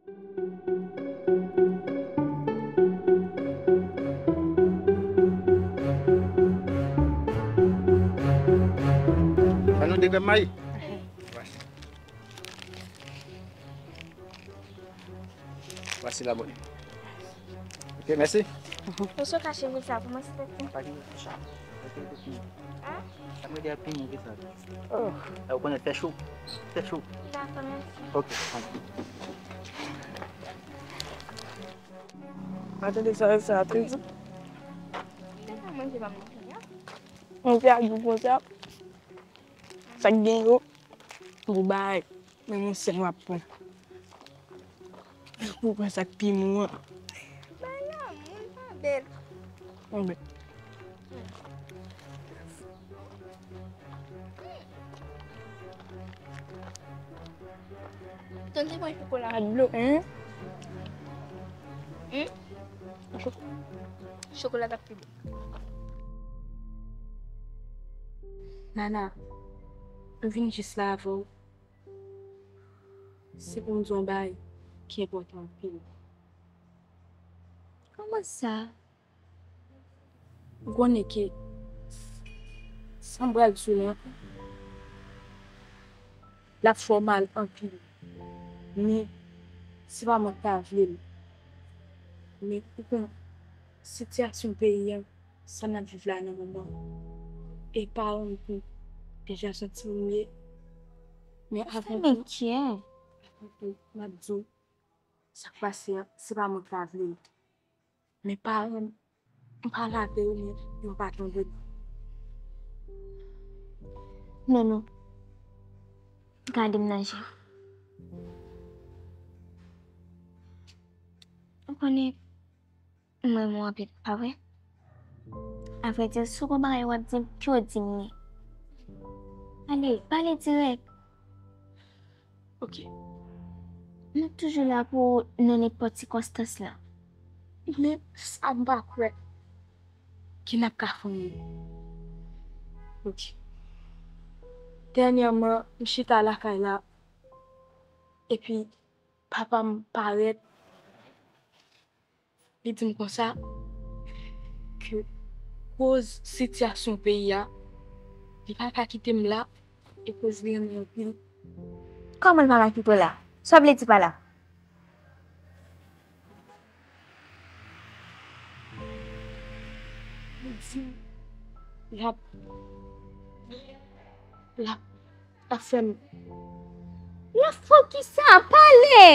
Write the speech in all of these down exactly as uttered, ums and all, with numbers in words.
Ban nou de grenn mayi. Voici la monnaie. Ok, mèsi. Ou sou kache mwen sa pou mwen, silvouplè? Pa gen sa. Hein? Sa mwen di a pi move sa. Oh. Ou konnen fè cho. Fè cho. Dakò, mèsi. Ok. Atande sa, sa, atande sa. Mwen te a di w konsa. Sa k gen yo, pou bay, men yon sèl w ap pran. Pou pran sa k pi mou an. Bay lanmou, l pa bèl. Bon, ben. Tande mwen chokola. A dlo, hein? Hmm? Cho- Chokola t ap pi bon. Nana, m vin jis la avè w. Se pou m di w yon bagay ki enpòtan anpil. Kòman sa? Ou konnen ke sa m pral di w lan, l ap fè w mal anpil. Men, se pa mwen k pa vle l. Men, ou konnen, sitiyasyon peyi a, sa n ap viv la nan moman, e paran m tou deja santi m ye. Men avan tou, avan tou, m ap di w, sa k pase a, se pa mwen k pa vle l. Men paran m, m pale avè yo, men yo pa tande m. Nono, gade m nan je. Ou konnen, m renmen w anpil, pa vre? Avrèdi, si w gon bagay w ap di m, ke w di m li. Ale, pale dirèk. Ok. M ap toujou la pou ou nan nenpòt sikonstans lan. Men sa m pa kwè ke n ap ka fè anyen. Ok. Dènyèman, m chita lakay la, epi papa m parèt. Li di m konsa ke koz sitiyasyon peyi a, li pa ka kite m la e koz li renmen anpil. Kòman l pa ka kite w la? Sa w vle di pa la? Li di l ap, l ap, l ap fè m. L ap fè w kisa? Pale!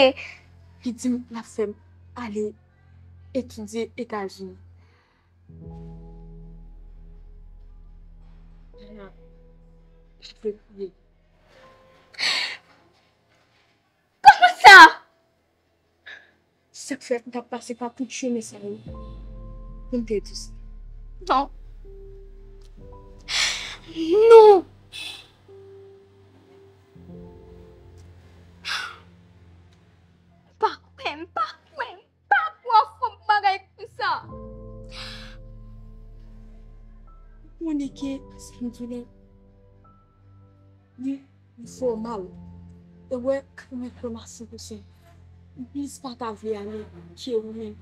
Li di m l ap fè m ale etidye Etazini. Nana, m vle kriye. Kòman sa? Sa k fè m t ap pase pa tout chemen sa yo pou m te di sa. Non. Non. Pa kwè m, pa kwè m, pa kwè w fè yon bagay konsa. Ou konnen ke sa m di w la, li, li fè w mal. E w wè, kòman kòmanse konsa. Ou plis pa ta vle ale ke ou menm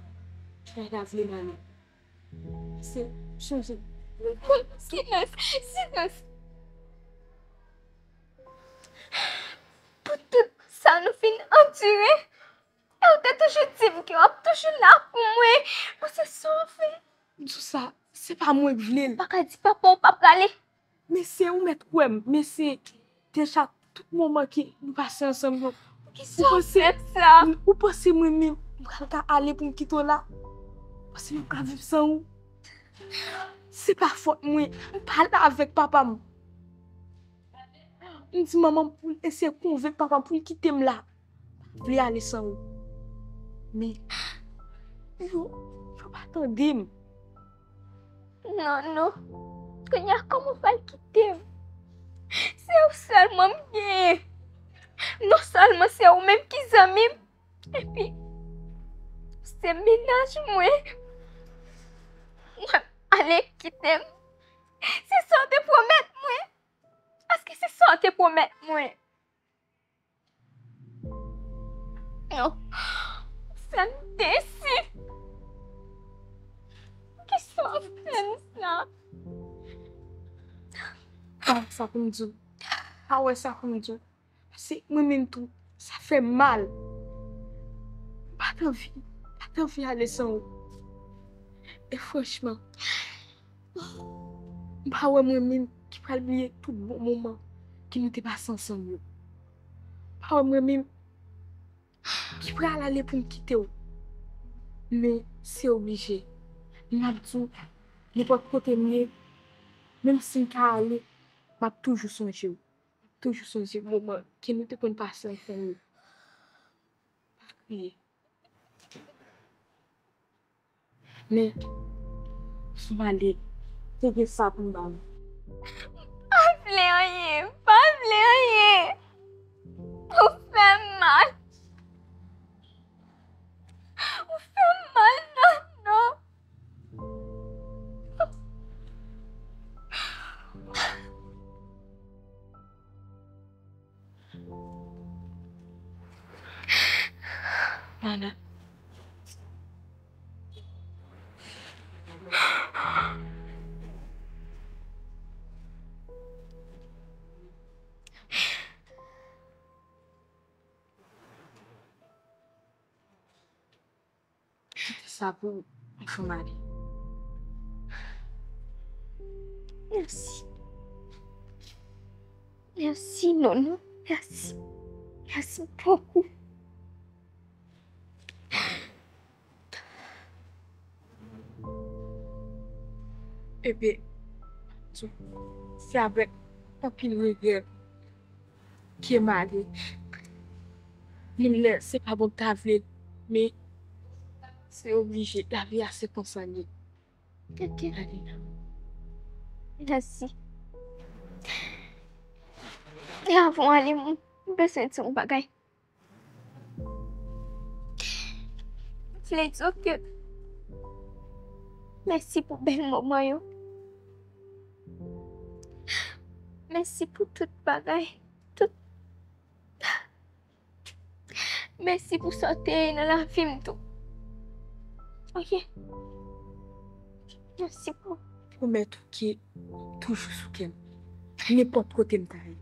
ki pa ta vle m ale. Se chanje. Silans, silans. Pou tout sa nou fin andire, e w te toujou di m ke w ap toujou la pou mwen. Bon, se sa w fè. Di w sa, se pa mwen k vle l. Pa ka di papa w pa prale. Men se ou mèt kwè m, men se deja tout moman ke nou pase ansanm yo. Poukisa w fè sa? Ou panse mwen menm, m pral ka ale pou m kite w la? Ou panse m ap ka viv san ou? Se pa fòt mwen, m pale avèk papa m. M di manman m pou l eseye konvenk papa m pou l kite m la. M pa vle ale san ou. Men, yo, yo pa tande m. Non, non. Kounye a, kòman w pral kite m? Se ou sèlman m genyen. Non sèlman se ou menm ki zanmi m, epi se mennaj mwen. W ap ale kite m. Se sa w te pwomèt mwen? Èske se sa w te pwomèt mwen? Non. Ou fè m desi. Poukisa w ap fè m sa? Pa wè sa pou m di w. Pa wè sa pou m di w. Paske mwen menm tou, sa fè m mal. M pa t anvi, m pa t anvi ale san ou. E franchman, m pa wè mwen menm ki pral bliye tout bon moman ke nou te pase ansanm yo. M pa wè mwen menm ki pral ale pou m kite w. Men se oblije. M ap di w, nenpòt kote m ye, menm si m ka ale, m ap toujou sonje w. M ap toujou sonje moman ke nou te konn pase ansanm yo. Pa kriye. Men, sou m ale, te gen sa pou m ba w. M pa vle anyen, m pa vle anyen. Ou fè m mal. Ou fè m mal, non, non. Nana. Kite sa pou ou, anfen mari. Mèsi. Mèsi, Nono. Mèsi. Mèsi bokou. Ebyen, se avèk anpil regrè ke m ale. Youn lè se pa bon m ta vle l, men se oblije, lavi a se konsa l ye. Ok. Alina. Mèsi. E avan w ale, m bezwen di w yon bagay. M vle di w ke mèsi pou bèl moman yo. Mèsi pou tout bagay. Tout. Mèsi pou sa w te ye nan lavi m tou. Ok. Mèsi pou. Pwomèt ou ke toujou sou kè m. Nenpòt kote m ta ye.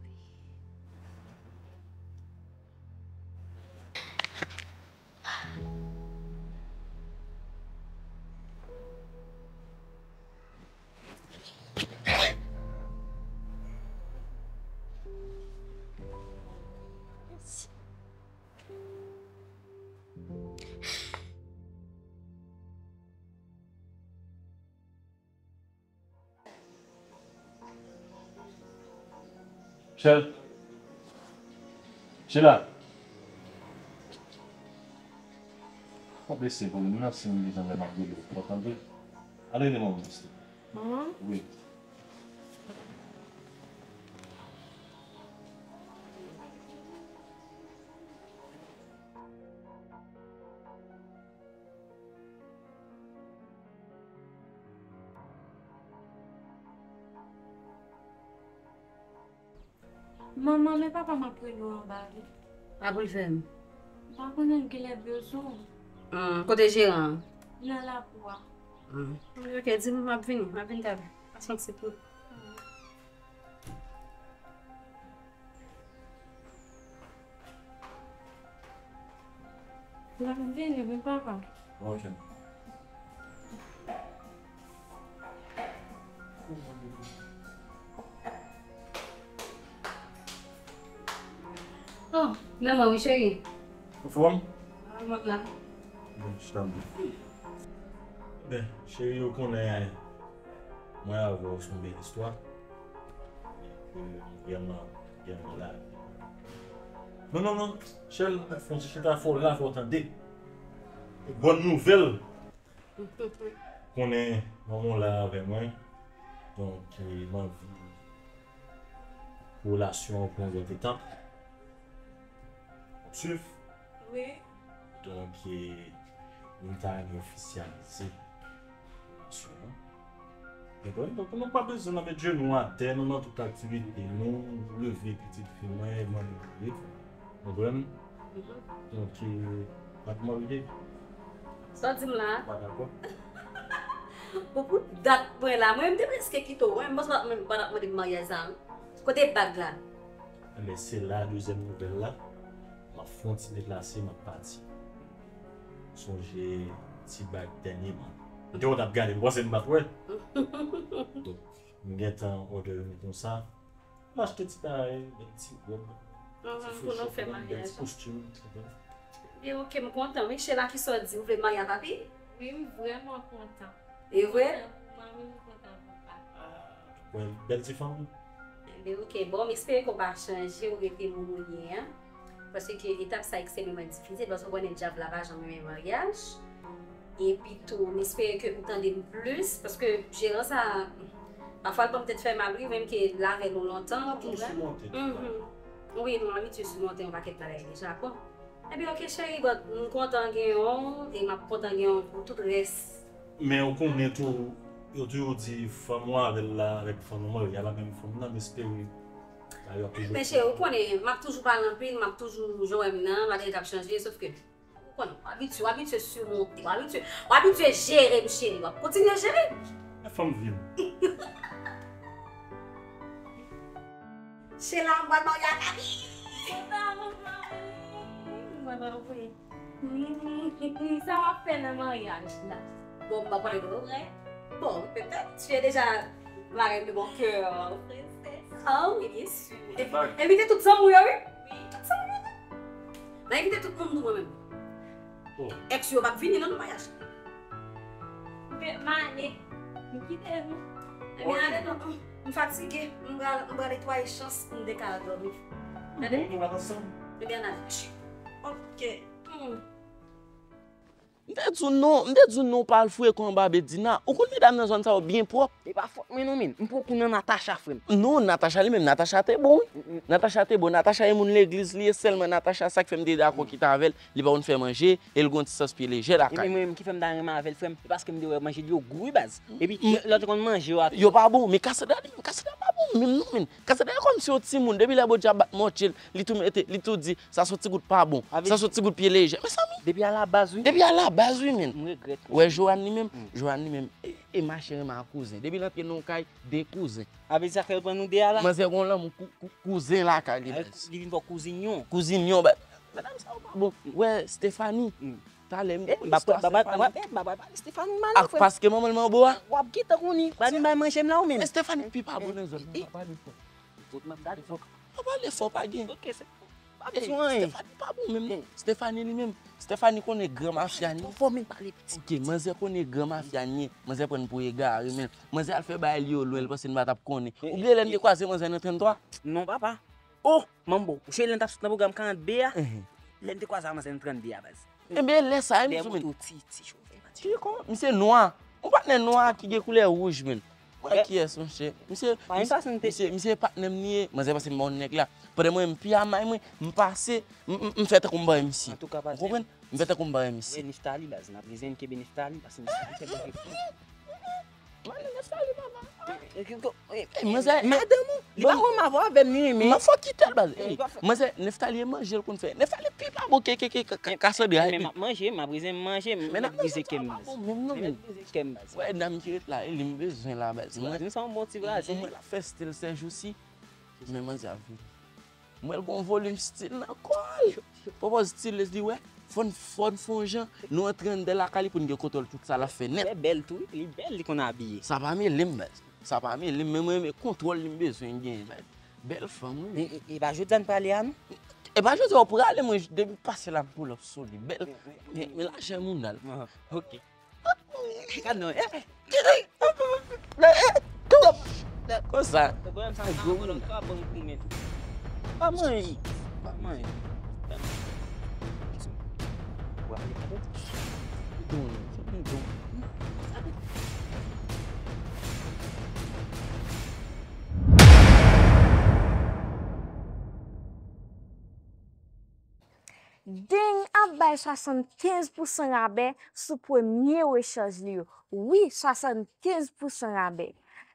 Michel. Sheila. Pa blese pou li, menm si m bezwen lè m ap rele w, ou tande? Al rele manman w, Michel. Manman? Wi. Manman, men papa m ap rele w anba wi. Sa pou l fè m? M pa konnen, l genlè bezwen w. Hum, kote jeran an? Nan lakou a. Hum. Ok, di m, m ap vini, m ap vin talè. Pasyans pou. L ap vini wi, papa. Ok. Oh, nan mwen wi, cheri. Anfòm? Ah, mwen la. Bon, chita m. Ben, cheri, ou konnen, mwen avè w se yon bèl istwa. Ke vrèman, vrèman la. Non, non, non, Shell, fè yon ti chita, fò w la, fò w tande. Bòn nouvèl. Konnen manman w la avè mwen. Donk, eh, m anvi pou relasyon an pran yon lòt etap. W ap swiv? Wi. Donk, eh, nou ta renmen ofisyalize relasyon an. Konprann? Donk, nou pa bezwen nan met jenou atè, nou nan tout aktivite nou, leve pitit fi mwen, mande priye. Konprann? Donk, e, pa t mari de. Sa w di m la? Pa dakò. Bon, pou dat mwen la, mwen menm te prèske kite w, mwen menm, mwen pa t ap mande m maryaj sa. Kote bag la? Enben, se la dezyèm nouvèl la. M ap fè yon ti deplase, m ap pati. Sonje ti bag dènyeman. M te konn ap gade, m panse m pa t wè. Donk, m gentan òdone konsa. M achte ti bagay, bèl ti wòb, ti Mhm, pou nou fè bèl maryaj ti la. Kostim, etsetera. E ok, m kontan. Wi, Sheila, ki sa w di? Ou vle marye a papi? Wi, m vrèman kontan. E vre? Mwen menm kontan pou papa. Ah, wè, bèl ti fanmi. Enben, ok. Bon, m espere ke w pa chanje, ou rete moun ou ye an. Paske etap sa ekstrèmeman difisil, paske w konnen djab la pa janm renmen maryaj. Epi tou, m espere ke ou tande m plis, paske jeran sa, pafwa l ban m tèt fè mal, wi, menm ke l avè nou lontan, ou konprann? Simonte. Mhm. Wi, nou abitye simonte yon pakèt bagay deja, bon. Ebyen, ok, cheri, bon, m kontan gen yon, e m ap kontan gen yon pou tout rès. Men ou konnen tou, yo toujou di fanm ou avè l la avèk fanm ou marye a pa menm fanm nan, m espere. Sa yo ap toujou. Men cheri, ou konnen, m ap toujou pale anpil, m ap toujou jan w wè m nan, bagay t ap chanje, sòf ke, ou konnen, w abitye, w abitye simonte, w abitye, w abitye jere m, cheri, w ap kontinye jere m. E fanm vim. Sheila, m pral marye ak Abi. Sa w ap fè nan maryaj la? Bon, m pa konnen non. Bon, petèt, tu es déjà la reine de mon cœur. Ah oui, bien sûr. Envite tout zanmi w yo, wi. Tout zanmi w yo. Mwen envite tout moun nou mwen menm. Ex yo p ap vini non nan maryaj. M ale. M kite nou. Ebyen, ale non, m, m fatige. M pral, m pral netwaye chans pou m te ka dòmi. Gade. Ebyen, n ale. Ok. Hmm. M te di w non, m te di w non, pa al fouye kò anba bed Dina. Ou konn medam nan zòn sa yo byen pwòp. E pa fòt mwen non, men. M pran kou nan Natacha, frè m. Non, Natacha li menm, Natacha te bon, wi. Natacha te bon. Natacha e moun legliz li ye, sèlman Natacha, sa k fè m te dakò kite avè l, li pa konn fè manje, e l gon ti sans pye lejè lakay. Ebyen, mwen menm ki fè m ta renmen avè l, frè m. E paske m te wè manje li yo gou, wi, baz. Epi, lè w te konn manje yo a tou. Yo pa bon, men Kasandra li menm, Kasandra pa bon menm non, men. Kasandra kòmsi yon timoun, depi lè Bondye ap bat mòtye l, li tou mete, li tou di, sa se yon ti gout pa bon, sa se yon ti gout pye lejè. Mezanmi. Depi a la baz, wi. Depi a la baz, wi, men. M regrèt. Wè Joanne li menm, Joanne li menm, e, e mache renmen ak kouzen. Depi l antre nan yon kay, de kouzen. Avè di sa fè yo pran nou de a la. Manzè gon lanmou kou-, kou-, kouzen lakay li, baz. Li vin fò kouzin yon. Kouzin yon, baz. Medam sa yo pa bon. Wè Stephanie. Talè m te konn istwa Stephanie. M pa pral pale Stephanie mal, frè m. Paske manman l manbo a. W ap gentan konnen. Ba vin bay manje m la ou menm. Stephanie pi pa bon nan zòn nan, pa pale fò. Fout m ap gade fò. Pa pale fò, pa gen. Ok, se pa bezwen. Stephanie pa bon menm non. Stephanie li menm. Stephanie konnen gran mafya n ye. Fò men pale piti. Ok, manzè konnen gran mafya n ye. Manzè pran n pou egare, men. Manzè al fè bagay li yo lwen, li panse n pa t ap konnen. Ou bliye lè n te kwaze manzè nan trannntwa? Non, papa. Oh, manbo, ou se lè n t ap sot nan pwogram karant B a? Lè n te kwaze a manzè nan trannde a, baz. Enben, lè sa a, misye menm. Ti, ti, chofè, ti kò, misye nwa. Yon patnè nwa ki gen koulè wouj, menm. Mwen kiyès, monchè? Misye, misye, misye patnè m li ye. Manzè panse m pa konn nèg la. Pandan mwen, m pi amay mwen, m pase, m, m, m fè tankou m pa wè misye. Ou konprann? M fè tankou m pa wè misye. Niftali, baz, n ap rize n kenbe Niftali, paske Niftali fè bagay. Mwen, Niftali, papa. Manzè, madanm ou, li pa wè m avè w, avè m li renmen. M ap fò kite l, baz. Manzè, Niftali e manje l konn fè. Niftali pi pa bon ke, ke, ke, ke, ke Kasandra. Men m ap manje, m ap rize m manje, m ap rize kè m, baz. Men nan pa bon menm non, men. Rize kè m, baz. Wè, dam ki ret la, e li m bezwen la, baz. Mwen, nou se yon bon ti vwazen. Mwen la fè stil sèj osi. Men manzè ap vini. M wè l gon volim stil nan kò l. Pwopòz stil li wè. Fò n, fò n fè yon jan. Nou antre anndan lakay li pou n gen kontwòl tout sa l ap fè nèt. Lè bèl tou, wi. Li bèl, li konn abiye. Sa pa mele m, baz. Sa pa mele m, men mwen renmen kontwòl li m bezwen genyen, baz. Bèl fanm, wi. E pa jodi a n prale a, non? E pa jodi a w prale, mwen depi pase la m pull up sou li. Bèl. Men, men lajan moun al. Ok. Gad non. Konsa. Pa manyen. Pa manyen. Deng ap bay swasannkenz pousan rabè sou premye rechaj li yo. Wi, swasannkenz pousan rabè.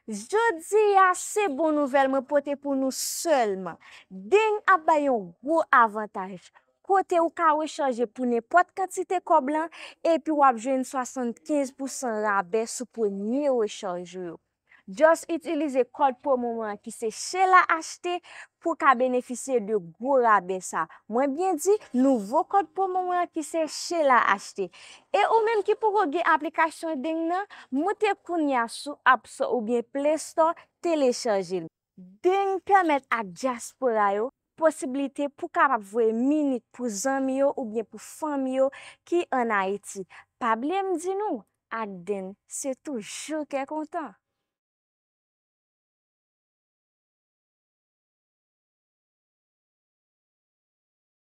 Jodi a, se bon nouvèl mwen pote pou nou sèlman. Deng ap bay yon gwo avantaj. kote ou ka rechaje pou nenpòt kantite kòb lan, epi w ap jwenn swasannkenz pousan rabè sou premye rechaj ou yo. Just itilize kòd pwomo mwen an ki se Sheila Achte pou w ka benefisye de gwo rabè sa. Mwen byen di, nouvo kòd pwomo mwen an ki se Sheila Achte. E ou menm ki poko gen aplikasyon Deng nan, moute kounye a sou App Store oubyen Play Store, telechaje l. Deng pèmèt ak dyaspora yo posiblite pou kapab voye minit pou zanmi yo oubyen pou fanmi yo ki ann Ayiti. Pa bliye m di nou, ak Deng, se toujou kè kontan.